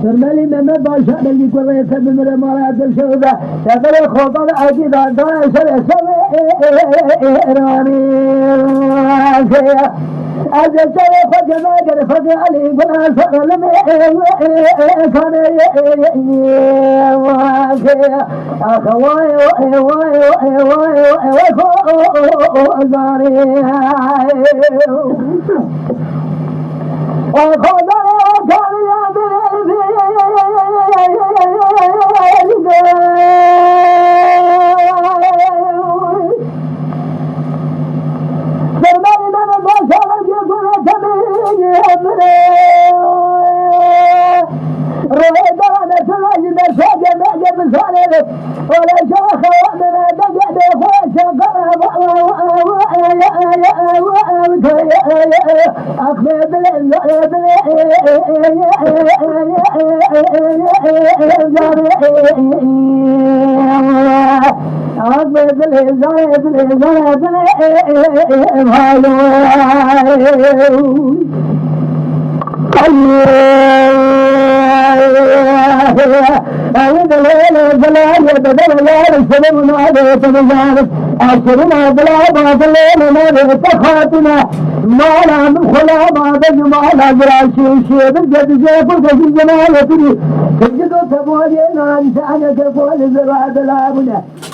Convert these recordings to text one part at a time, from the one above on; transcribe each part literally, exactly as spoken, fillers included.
Sirmelî Mehmet Başar, belkî kurê te bimire, mala te şewbe. Te berê xozan egî da, da şerê şerê Îranî. Ez ê çavê xwe cema gere Fedê Elî Guna Salim. Ax vay vay vay vay vay vay xozanê. Ay xozanê, o kariya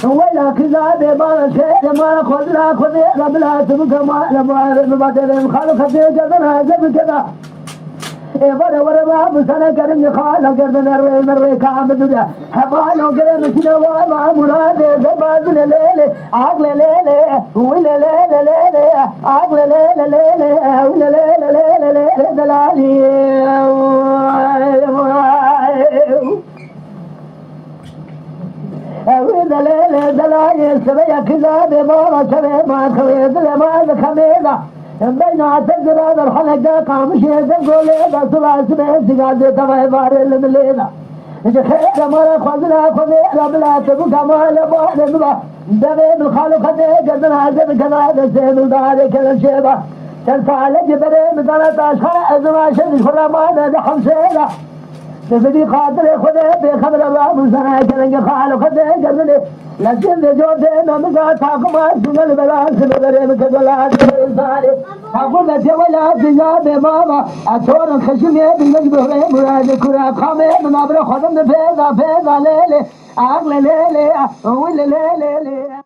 Wela kizabê bala şehre mala xwedira xwedê la bila tu bike mala mala bi badere xalo xetê gerdena zebikeda. Ê were were ba bi sene gerin xala gerdena rê me rê ka bi dude. Hebalo gere mi sine wa ma murade zeba zile lele akle lele wile lele lele akle lele lele wile lele lele lele delali. Ew ê delêlê delayê sibê ya kizabê bala çavê ma xewê dilê ma di xemê da. Beyna te zira derxaneke qamişê de golê da sula sibê zigazê tavayê varê li dilê da. Ji xêre ma re xwezina xwezê ra bila te bû kama le ba le biba. Devê min xalo xetê gerdina ze bi kena destê min darê keleşê ba. Çend salekî berê min dana taşxa ez ma şe ji xwe ra ma ne de hemşê da. Dizî xatirê Xwedê pêxemre ba min zana kerengê xalo Xwedê gerdinê. Lezîn de cotê me min za taqima zûne li bela zî li berê min ke dola dizarê. Taqim de tê wela dinya bê mama. A torin xeşimê bi yek bi hurê muradê kura xamê min abra xwedin de pêda pêda lê lê. Aqle lê lê, wî lê lê lê lê.